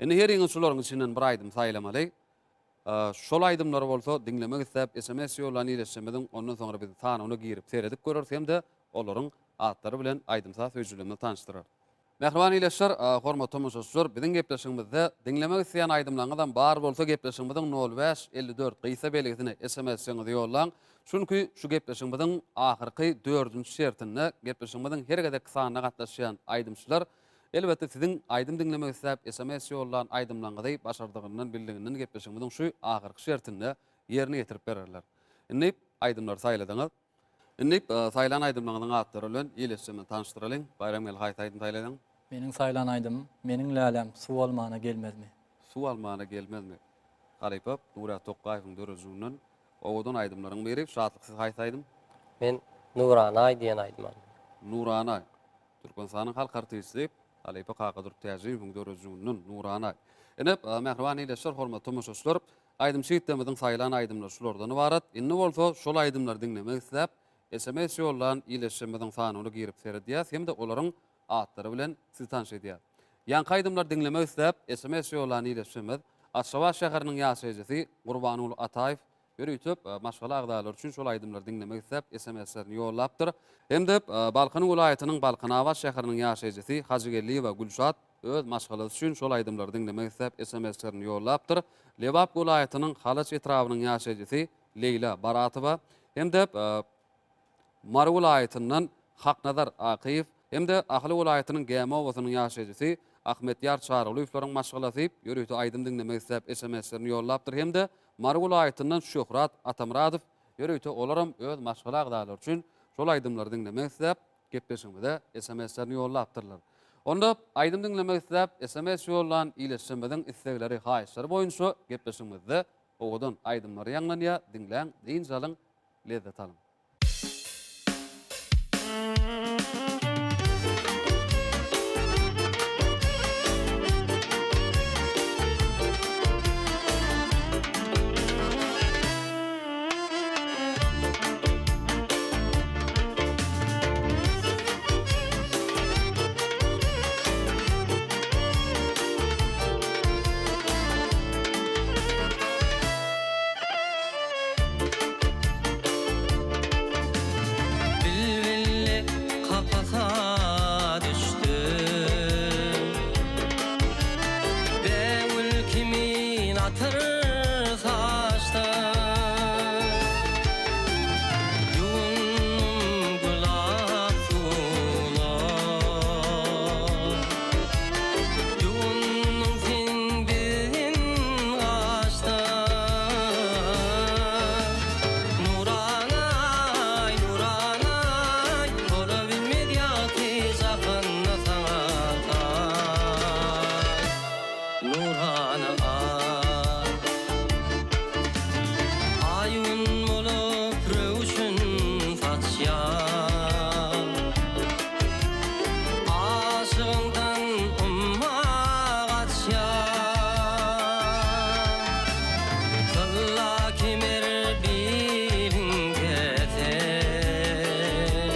S1: Indi heriňiz şularyň içinden bir aýdym saýlamaly. Şol aýdymlary bolsa diňlemek isläp sms ýollan ildeşlerimiziň ondan soňra biz sanawyna girip seredip göreris hem-de olaryň atlary bilen aýdym-saz söýüjilerimizi tanyşdyrarys. Mähriban ildeşler, hormatly tomaşaçylar, biziň gepleşigimizde diňlemek isleýän aýdymlaryňyzam bar bolsa gepleşigimiziň nol bäş, 54 gysga belgisine SMS-iňizi ýollaň. Çünki şu gepleşigimiziň ahyrky dördünji şertinde gepleşigimiziň her gezekki sanyna gatnaşýan aýdymçylar Elbetde siziň aýdym diňlemek isläp sms ýollan aýdymlaňyzy başardygyndan bildiginden gepleşigimiziň şu ahyrky şertinde ýerine ýetirip bererler. Indi aýdymlary saýladyňyz. Indi saýlan aýdymlaňyzyň atlary bilen ildeşlerimizi tanyşdyralyň. Baýramgeldi haýsy aýdym saýladyň?
S2: Meniň saýlan aýdymym Meniň läläm suw almana gelmezmi.
S1: Suw almana gelmezmi. Halypa Nuryýaz Tokgaýewiň döredijiliginden owadan aýdymlaryň biri. Şatlyk siz haýsy aýdym?
S3: Men Nuranaý diýen aýdym aldym.
S1: Nuranaý. Türkmenistanyň halk artisti halypa Kakadurdy Täjiýewiň döredijiliginden Nurana. Ine, mähriban ildeşler, hormatly tomaşaçylar, aýdymçy ýigitlerimiziň saýlan aýdymlary şulardan ybarat. Indi bolsa şol aýdymlary diňlemek isläp, sms ýollan ildeşlerimiziň sanyna girip seredýäs hem-de olaryň atlary bilen sizi tanyş edýäs. Ýaňky aýdymlary diňlemek isläp, sms ýollan ildeşlerimiz Aşgabat şäheriniň ýaşaýjysy Gurbanguly Ataýew, Ýörite maşgala agzalary üçin şol aýdymlary diňlemek isläp SMS-lerini ýollapdyr. Hem-de Balkan welaýatynyň Balkanabat şäheriniň ýaşaýjysy Hajygeldiýewa Gülşat öz maşgalasy üçin şol aýdymlary diňlemek isläp SMS-lerini ýollapdyr. Lebap welaýatynyň Halaç etrabynyň ýaşaýjysy Leýla Baratowa hem-de Mary welaýatyndan Haknazar Akyýew hem-de Ahal welaýatynyň Gämi obasynyň ýaşaýjysy. Ahmetýar Çarygulyýewleriň maşgalasy ýörite aýdym diňlemek isläp SMS-lerini ýollapdyr hem-de Mary welaýatyndan Şöhrat Atamyradow ýörite olaram öz maşgala agzalary üçin şol aýdymlary diňlemek isläp gepleşigimize SMS-lerini ýollapdyrlar. Onda aýdym diňlemek isläp SMS ýollan ildeşlerimiziň islegleri, haýyşlary boýunça gepleşigimizde owadan aýdymlar ýaňlanýar, diňläň, dynç alyň, lezzet alyň.
S5: Bilbilli kapasa düşdüm. Bägül kimin atyr saçdym. Ýuwundym gülap suwuna. Ýuwundyň sen bizden gaçdyň. Nuranaý, Nuranaý, Bolabilmez ýagty jahanda saňa taý. Nurana-aý. Aý-Gün bolup röwşen saçýar. Aşygyňdan umma gaçýar. Tylla kemer biliňde sen.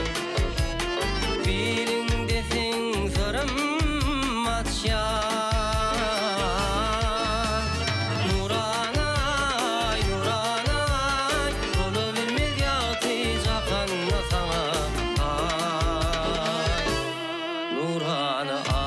S5: Biliňde seň syrym açýar. Nuranaý, Nuranaý, Bolabilmez ýagty jahanda saňa taý. Nurana-aý.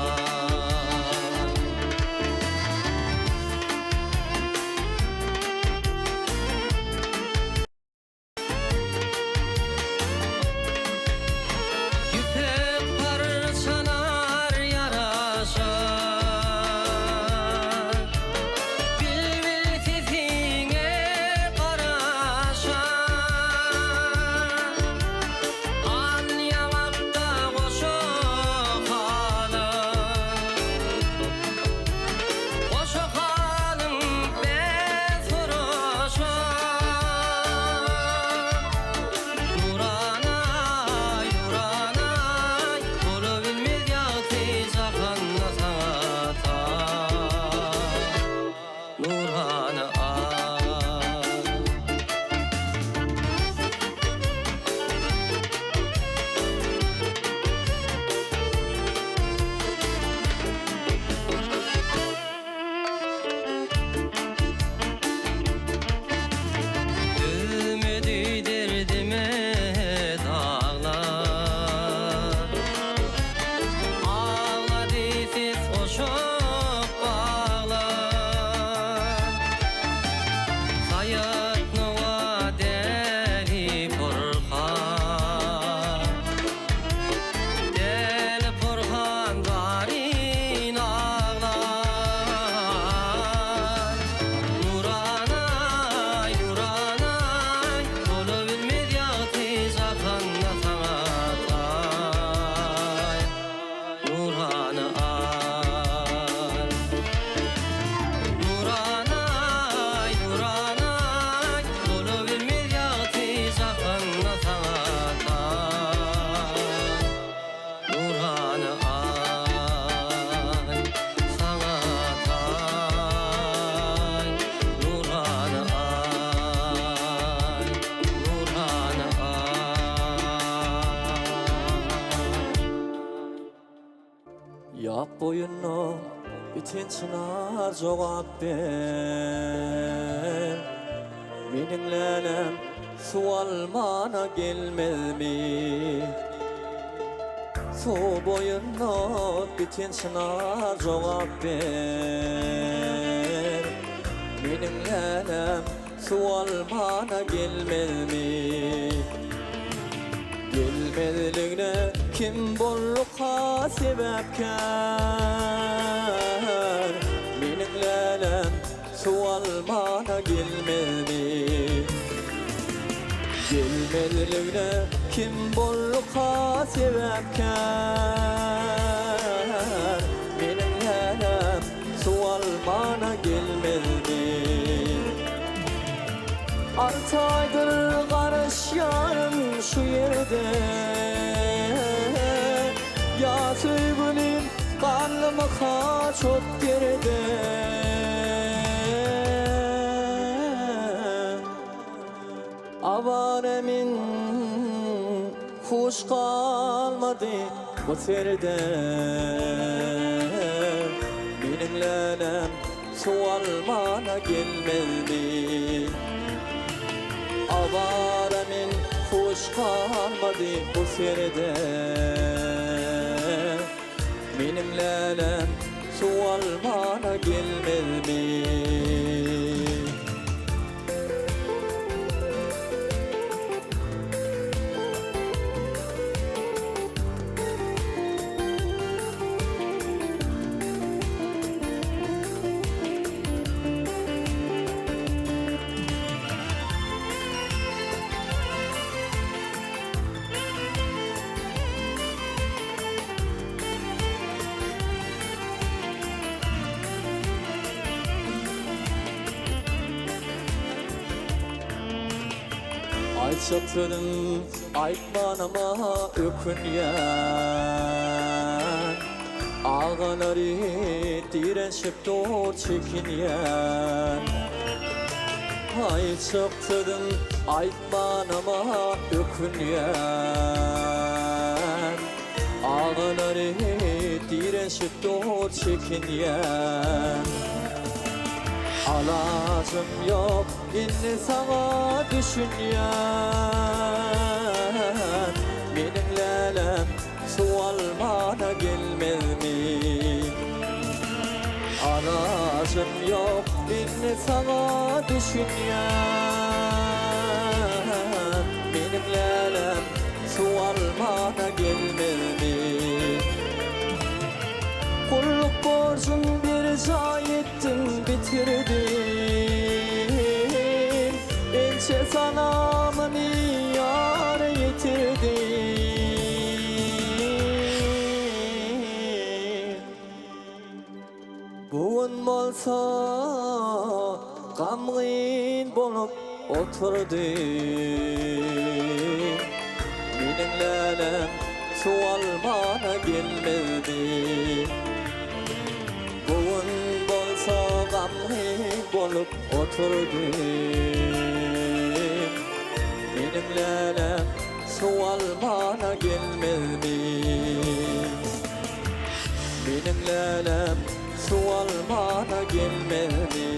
S5: Ýüpek parçalar ýaraşar, Bilbil sesiňe garaşar. Al ýaňakda goşa haly, Goşa halyň ben soraşar. Nuranaý, Nuranaý, Bolabilmez ýagty jahanda saňa taý. Nurana-aý. Dözmedi derdime daglar, Aglady ses goşup baglar. Saýat Nowa däli purhan, Däli purhan zaryn aglar. Nuranaý, Nuranaý, Bolabilmez ýagty jahanda saňa taý. Nuranaý. Nuranaý, Nuranaý, Bolabilmez ýagty jahanda saňa taý. Nurana aý, saňa taý, Nurana aý, Nurana aý.
S10: Ýap boýunda biten çynar jogap ber. Meniň läläm suw almana gelmezmi? Suw boýunda biten çynar jogap ber. Meniň läläm suw almana gelmezmi? Gelmezligne kim bolduka sebäpkär? Meniň läläm suw almana gelmezmi? Gelmezligne kim bolduka sebäpkär? Meniň läläm suw almana gelmezmi? Alty aýdyr garaşýaryn şu ýerde Ýa söýgülim galdymyka çot derde Awara men huş galmady bu serde Meniň läläm Suw almana gelmezmi? Awara men huş galmady bu serde Meniň läläm suw almana gelmezmi? Aýtjak sözüm aýtmanyma ökünýän. Agalary direnşip dur çekinýän. Aýtjak sözüm aýtmanyma ökünýän. Agalary direnşip dur çekinýän. Alajym ýok indi saňa düşünýän. Meniň läläm suw almana gelmezmi? Alajym ýok indi saňa düşünýän. Meniň läläm Suw almana gelmezmi? Gulluk borjum berjaý etdim, bitirdim. Ençe salamyny ýara ýetirdim. Bu gün bolsa gamgyn bolup oturdym. Meniň läläm suw almana gelmezmi? Bu gün bolsa gamgyn bolup oturdym. Meniň läläm suw almana gelmezmi? Meniň läläm suw almana gelmezmi?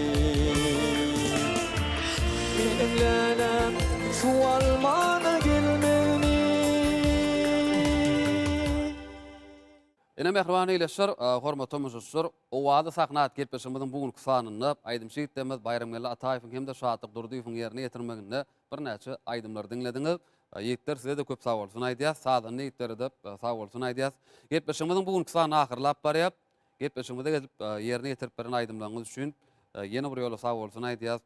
S10: Meniň läläm suw almana gelmezmi?
S1: Ine mähriban ildeşler, hormatly tomaşaçylar, Owazy sahna at gepleşigimiziň bu günki sanynda aýdymçy ýigitlerimiz Baýramgeldi Ataýewiň hem-de Şatlyk Durdyýewiň ýerine ýetirmeginde birnäçe aýdymlary diňlediňiz. Ýigitler size-de köp sagbolsun aýdýas, sazanda ýigitlere-de sagbolsun aýdýas. Gepleşigimiziň bu günki sany ahyrlap barýar. Gepleşigimize gelip ýerine ýetirip beren aýdymlaryňyz üçin ýene bir ýola sagbolsun aýdýas.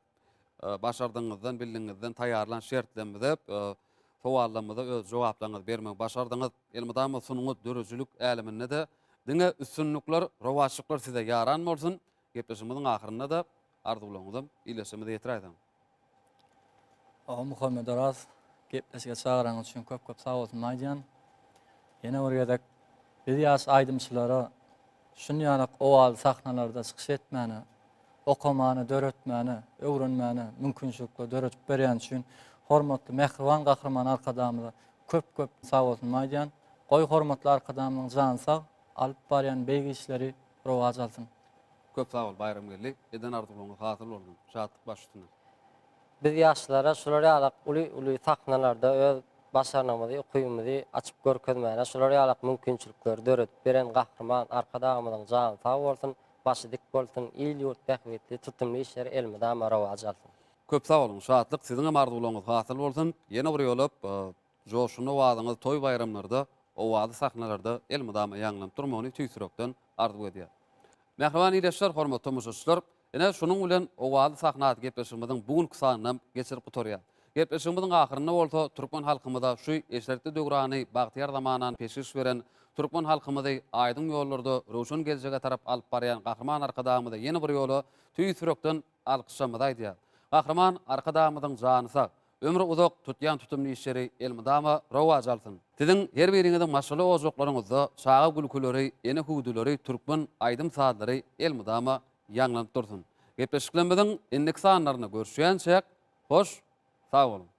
S1: Başardygyňyzdan, bildigiňizden taýýarlan şertlerimize, sowallarymyza öz jogaplaryňyzy bermegi başardyňyz. Elmydama sungat, döredijilik äleminde-de diňe üstünlikler, rowaçlyklar size ýaran bolsun. Gepleşigimiziň ahyrynda-da arzuwlaryňyzam ildeşlerimize ýetiräýseň.
S2: Hawa Muhammet Oraz gepleşige çagyranyňyz üçin köp köp sag bolsun aýdýan. Ýene bir gezek biz ýaş aýdymçylara şunýalak owazy sahnalarda çykyş etmäne, okamana, döretmäne, öwrenmäne mümkinçilikler döredip berýäni üçin hormatly mähriban Gahryman Arkadagymyza köp köp sag bolsun aýdýan. Goý hormatly Arkadagymyzyň jany sag, alyp barýan beýik işleri rowaç alsyn.
S1: Köp sag bol Baýramgeldi, eden arzuwlaryňyz hasyl bolsun. Şatlyk baş üstüne.
S3: Biz ýaşlara şular ýalak uly uly sahnalarda öz başarnygymyzy, ukybymyzy açyp görkezmäne şular ýalak mümkinçilikleri döredip beren Gahryman Arkadagymyzyň jany sag bolsun, başy dik bolsun, il-ýurt bähbitli tutumly işleri elmydama rowaç alsyn.
S1: Köp sag boluň Şatlyk siziňem arzuwlaryňyz hasyl bolsun. Ýene bir ýola. Joşgunly owazyňyz toý-baýramlarda, owazly sahnalarda elmydama ýaňlanyp durmagyny tüýs ýürekden arzuw edýär. Mähriban ildeşler, hormatly tomaşaçylar, ine, şunuň bilen Owazly sahna atly gepleşigimiziň bu günki sanynam geçirip gutarýas. Gepleşigimiziň ahyrynda bolsa türkmen halkymyza şu eşretli döwrany, bagtyýar zamanany peşgeş beren, türkmen halkymyzy aýdyň ýollarda röwşen geljege tarap alyp barýan Gahryman Arkadagymyza ýene bir ýola tüýs ýürekden alkyşlarymyzy aýdýas. Gahryman Arkadagymyzyň jany sag, Ömri uzak, tutýan tutumly işleri elmydama rowaç alsyn! Siziň her biriňiziň maşgala ojaklaryňyzda çaga gülküleri, ene hüwdüleri, türkmen aýdym-sazlary elmydama ýaňlanyp dursun! Gepleşiklerimiziň indiki sanlarynda görüşýänçäk, hoş sag boluň!